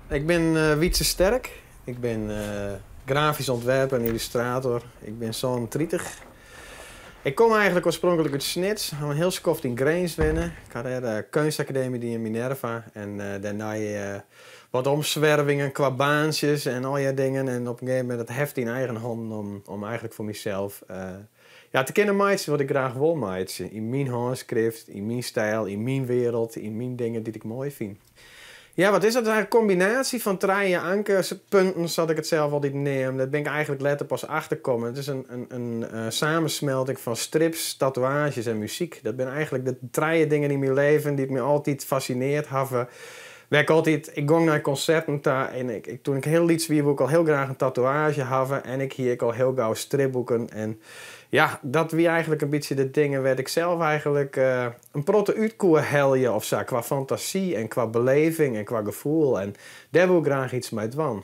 Ik bin Wytse Sterk. Ik bin grafysk ûntwerper en yllustrator. Ik bin 37. Ik kom eigenlik oarspronklik út Snits. Haw in hiel skoft yn Grins wenne. Ik ha dêr de keunstakademy dien, Minerva. En dêrnei wat omswervingen kwa baantsjes en allegear dingen. En op in gegeven momint it heft yn eigen hannen om eigenlik foar mysels ja, te kinnen meitsjen wat ik graach wol meitsje. Yn myn hânskrift, yn myn styl, yn myn wereld, yn myn dingen dy't ik moai fyn. Ja, wat is dat? Het is eigenlijk een combinatie van trije ankerpunten, sa't ik it sels altyd neam. Dêr bin ik eigenlik letter pas achterkommen. It is in samensmelting fan strips, tatoeaazjes en muzyk. Dat binne eigenlik de trije dingen yn myn libben dy't my altyd fassinearre hawwe. Wêr ik altyd, ik gong nei konserten ta en doe't ik hiel lyts wie, woe ik al hiel graach in tatoeaazje hawwe en ik hie ek al hiel gau stripboeken en ja, dat wie eigenlik in bytsje de dingen wêr't ik sels eigenlik in protte út koe helje of sa, kwa fantasy en kwa beleving en kwa gefoel en dêr woe ik graach yts mei dwaan.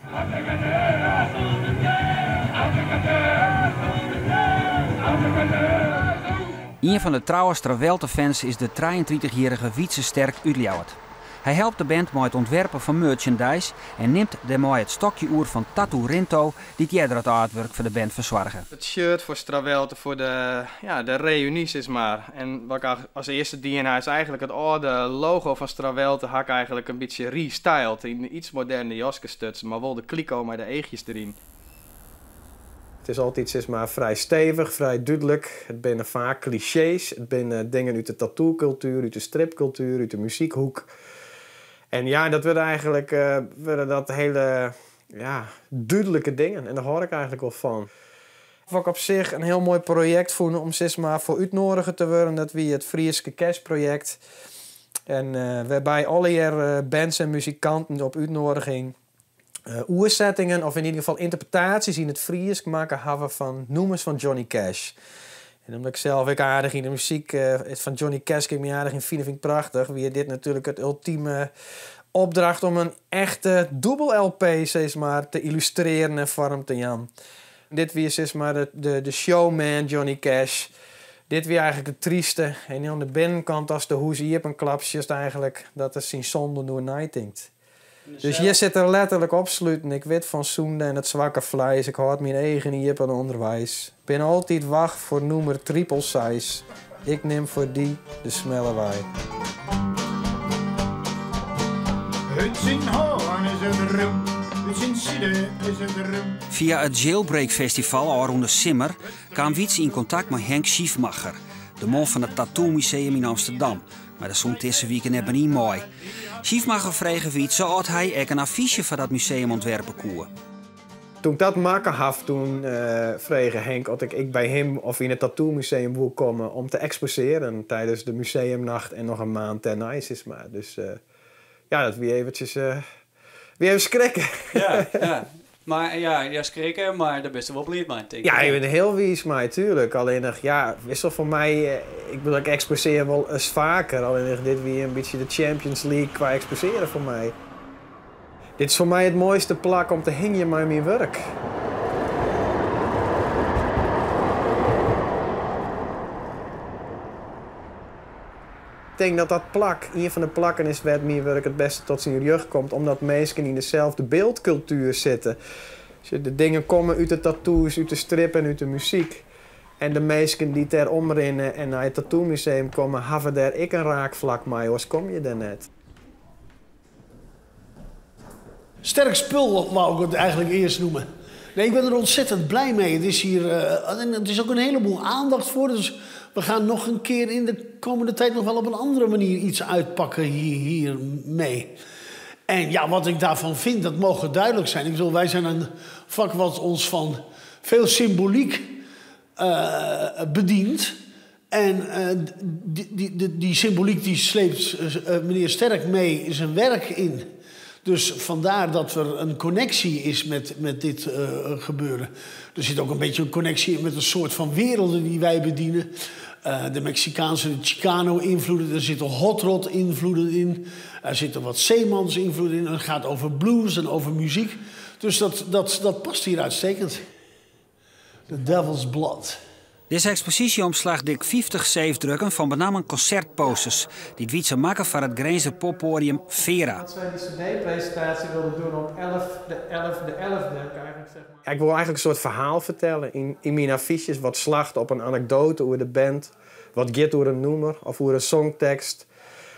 Ien fan de trouwe Strawelte-fans is de 33-jierrige Wytse Sterk út Ljouwert. Hy helpt de band mei it ûntwerpen fan merchandise en nimt dêrmei it stokje oer fan Tattoo Rinto, dy't earder it artwork foar de band fersoarge. It shirt foar Strawelte foar de, ja, de reüny, sis mar. En wat ik as earste dien ha is eigenlik it âlde logo fan Strawelte ha ik eigenlik in bytsje restyled, yn yts moderne jaske stutsen, mar wol de kliko mei de eachjes deryn. It is altyd sis mar, frij stevich, frij dúdlik. It binne faak klisjees. It binne dingen út de tattookultuer, út de stripkultuer, út de muzykhoek. En ja, dat wurde eigenlik wurde dat hiele ja, dúdlike dingen. En dêr hâld ik eigenlik wol fan. Wat ik op sich in hiel moai projekt fûn om sis mar foar útnûge te wurden, dat wie it Fryske Cash-projekt. En wêrby't allegear bands en muzikanten op útnûging oersettingen of yn ieder gefal ynterpretaasjes yn it Frysk makke hawwe fan nûmers fan Johnny Cash. En omdat ik sels ek aardich yn de muzyk fan Johnny Cash kin ik my aardich yn fine, fyn ik prachtich, wie dit natuerlik it ultime opdracht om in echte dûbel LP sis mar, te yllustrearjen en foarm te jaan. Dit wie sis mar de showman Johnny Cash. Dit wie eigenlik it tryste. En oan de binnenkant, ast de hoes iepenklapst, sjochst eigenlik dat er syn sûnden oer neitinkt. Dus hjir sit er letterlik opsluten. Ik wit fan sûnde en it swakke fleis. Ik hâld myn eagen iepen ûnderweis. Bin altyd wach foar nûmer triple seis. Ik nim foar dy de smelle wei. Ut syn hân is it rûn, út syn side is it rûn. Fia it Jailbreak Festival ôfrûne simmer kaam Wytse yn kontakt mei Henk Schiefmacher, de man fan it Tattoo Museum yn Amsterdam. Mar dêr sûnt dizze wike net mear yn mei. Schiefmacher frege Wytse oft hy ek in affysje foar dat museum ûntwerpe koe. Doe't ik dat makke haw, doe frege Henk oft ik by him of yn it Tattoo Museum woe komme om te eksposearjen tidens de museumnacht en noch in maand dêrnei, sis mar. Dus ja, dat wie eventsjes wie even skrikke. Ja. Mar ja, skrikke, mar dêr bist wol bliid mei, tink ik. Ja, ik bin der hiel wiis mei, tuerlik. Allinnich, ja, witst, foar my, ik bedoel, ik eksposearje wolris faker. Allinnich, dit wie in bytsje de Champions League kwa eksposearjen foar my. Dit is foar my it moaiste plak om te hingjen mei myn wurk. Ik tink dat dat plak ien fan de plakken is wêr't myn wurk it bêste ta syn rjocht komt, omdat minsken yn deselde byldkultuer sitte. De dingen komme út de tattoos, út de strip en út de muzyk. En de minsken dy't dêr omrinne en nei it Tattoo Museum komme, hawwe dêr ek in raakflak mei, oars komme je dêr net. Sterk spul, wou ik it eigenlik earst neame. Nee, ik bin der ontzettend blij mee. Het is hier, en het is ook een heleboel aandacht voor. Dus we gaan nog een keer in de komende tijd nog wel op een andere manier iets uitpakken hier mee. En ja, wat ik daarvan vind, dat moge duidelijk zijn. Ik bedoel, wij zijn een vak wat ons van veel symboliek bedient. En die symboliek die sleept meneer Sterk mee zijn werk in. Dus vandaar dat er een connectie is met dit gebeuren. Er zit ook een beetje een connectie in met een soort van werelden die wij bedienen. De Mexicaanse, de Chicano-invloeden, er zitten hot rod-invloeden in. Er zitten wat zeemans-invloeden in. Het gaat over blues en over muziek. Dus dat past hier uitstekend. The Devil's Blood. Dizze eksposysje omslacht dik 50 seefdrukken fan benammen konsertposters, dy't Wietse makke foar it Grinzer poppoadium Vera. Dat sy dy cd-presintaasje wilde doen op 11 de 11 de 11 eigenlijk, zeg maar. Ja, ik wol eigentlik in soart ferhaal fertelle yn myn affysjes wat slacht op in anekdoate oer de band, wat giet oer in nûmer of oer in songtekst.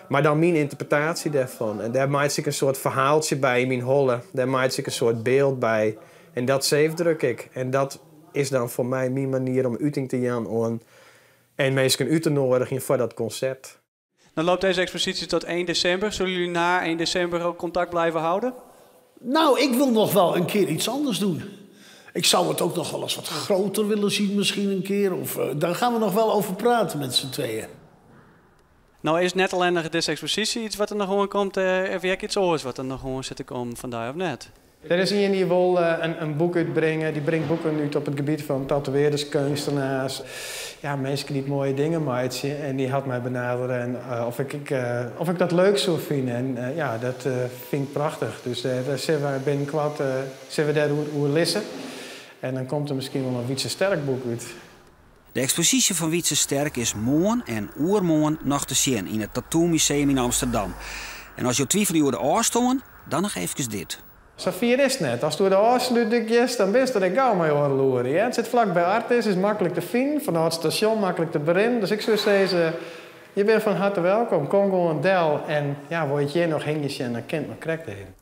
Mar dan myn ynterpretaasje dêrfan. En dêr meitsje ik in soart ferhaaltsje by yn myn holle. Dêr meitsje ik in soart byld by. En dat seefdruk ik. En dat is dan foar my myn manier om uting te jaan oan en minsken út te noadigjen foar dat konsert. Dan loopt deze expositie tot 1 december. Zullen jullie na 1 december ook contact blijven houden? Nou, ik wil nog wel een keer iets anders doen. Ik zou het ook nog wel eens wat groter willen zien misschien een keer. Of, daar gaan we nog wel over praten met z'n tweeën. No is net allinnich dizze eksposysje yts wat der noch oan komt, of ek yts oars wat der noch oan sit te kommen fan dy of net? Der is ien dy't wol in boek útbringe. Dy bringt boeken út op it gebiet fan tatoeëarders, keunstners. Ja, minsken dy't moaie dingen meitsje. En dy hat my benadere en oft ik dat leuk soe fine. En ja, dat fyn ik prachtich. Dus dêr sille we binnenkoart sille we dêroer oerlizze. En dan komt der miskien wol in Wietse Sterk boek út. De eksposysje fan Wietse Sterk is moarn en oermoarn noch te sjen yn it Tattoo Museum yn Amsterdam. En as jo twivelje oer de ôfstân, dan noch eefkes dit. Sa fier is it net. Ast oer de Ofslútdyk giest, dan bist der ek gau mei oardel oere. Hear. It sit flak by Artis, is maklik te finen, fanôf it stasjon maklik te berinnen. Dus ik soe sizze, je binne fan herte welkom. Kom gewoan del en ja, wolle je it hjir noch hingjen sjen, dan kin it noch krekt even.